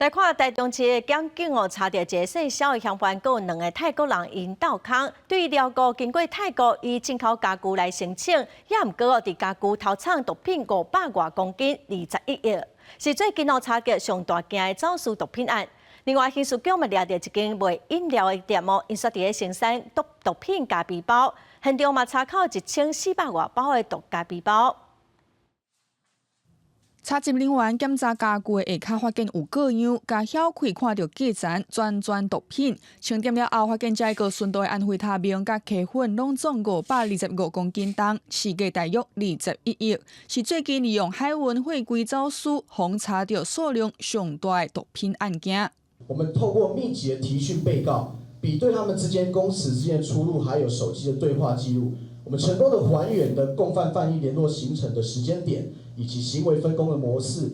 來看台中市的檢警哦，查著一个姓蕭的嫌犯，閣有兩个泰國人𪜶鬥空，對寮國經過泰國以進口家具來申請，也毋過哦，佇家具偷藏毒品五百外公斤，二十一億，是最近哦查著上大件的走私毒品案。另外，刑事局嘛掠著一間賣飲料的店哦，𪜶煞佇咧生產毒毒品咖啡包，現場嘛查扣一千四百外包的毒咖啡包。查緝人員檢查家具的下跤，發現有過樣，共掀開看著價錢，全全毒品。清點了後，發現這個純度的安非他命佮溪粉，攏總五百二十五公斤重，市價大約二十一億，是最近利用海運貨櫃走私，予查著數量上大的毒品案件。我們透過密集的提訊被告，比對他們之間供詞之間的出入，還有手機的對話記錄，我們成功的還原的共犯犯意聯絡形成的時間點，以及行為分工的模式。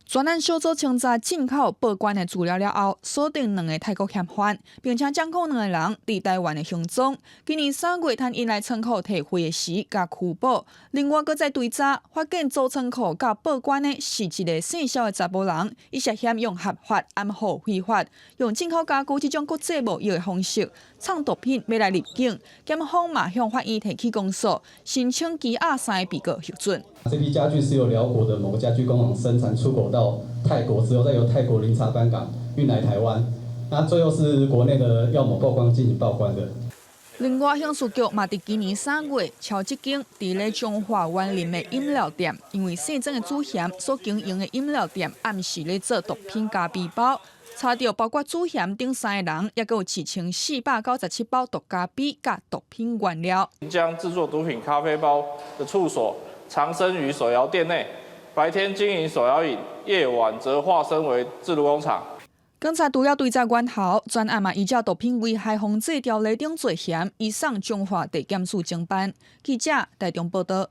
專案小組清查進口報關的資料了後，鎖定兩个泰國嫌犯，並且掌控兩个人佇台灣的行蹤。今年三月，趁𪜶來倉庫提貨的時，共拘捕。另外，閣再追查，發現租倉庫佮報關的是一个姓蕭的查埔人，伊涉嫌用合法掩護非法，用進口家具這種國際貿易的方式，藏毒品欲來入境。檢方嘛向法院提起公訴，申請羈押三个被告核准。這批家具是由寮國的某個家具工廠生產出口到泰國之後，再由泰國林查班港運來台灣，那最後是國內的藥某報關進行報關的。另外，刑事局嘛佇今年三月敲這間佇咧彰化員林的飲料店，因為姓曾的主嫌所經營的飲料店暗時咧做毒品咖啡包，查著包括主嫌等三个人，抑閣有一千四百九十七包毒咖啡佮毒品原料。將製作毒品咖啡包的處所藏身於手搖店內，白天經營手搖飲，夜晚則化身為製毒工廠。警察除了追查源頭，專案嘛依照毒品危害防制條例等罪嫌，移送彰化地檢署偵辦。記者台中報道。